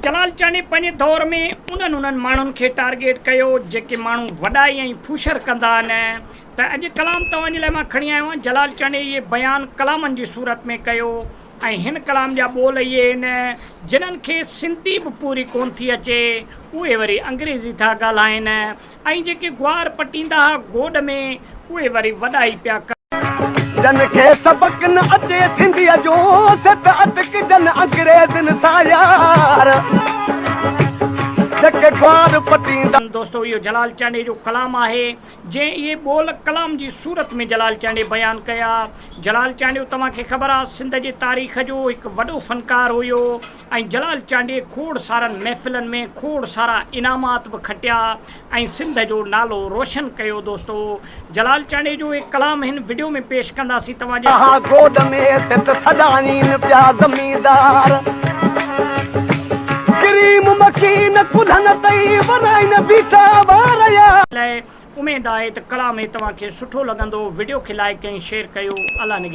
جلال چانڊيي پنهنجي دور ۾ انهن انهن ماڻهن کي ٽارگيٽ ڪيو جيڪي ماڻهو وڏائي ۽ ڦوشر ڪندا آهن ته اڄ ڪلام توهان جي لاء مان کڻي آيو آهيان جلال چانڊيي اهي بيان ڪلامن جي صورت ۾ ڪيو ۽ هن ڪلام جا ٻول اهي آهن جنھن کي سنڌي به پوري ڪونه ٿي اچي اهي وري انگريزي ٿا ڳالهائين ۽ جيڪي گوار پٽيندا ها گوڏ ۾ اهي وري وڏائي پيا ڪن. جن کي سبق نه اچي سنڌيء جو، سي ته اٽڪجن انگريزن سان يار، جيڪي گوار پٽيندا. دوستو اهو جلال چانڊيي جو ڪلام آهي جنهن اهي ٻول ڪلام جي صورت ۾ جلال چانڊيي بيان ڪيا. جلال چانڊيو توهان کي خبر آ سنڌ جي تاريخ جو هڪ وڏو فنڪار هيو. ۽ جلال چانڊيي کوڙ سارن محفلن ۾ کوڙ سارا انعامات به کٽيا ۽ سنڌ جو نالو روشن ڪيو دوستو جلال چانڊيي جو هي ڪلام هن وڊيو ۾ پيش ڪنداسين توهان جي. اها گوڏ ۾ ست سڏائين پيا زميندار ڪريم مڪين ڪلهن تئي ورائين بيٺا وار يا. لاء اميد آهي ته ڪلام هي توهان کي سٺو لڳندو وڊيو کي لائيڪ ۽ شيئر ڪيو الله نگهبان.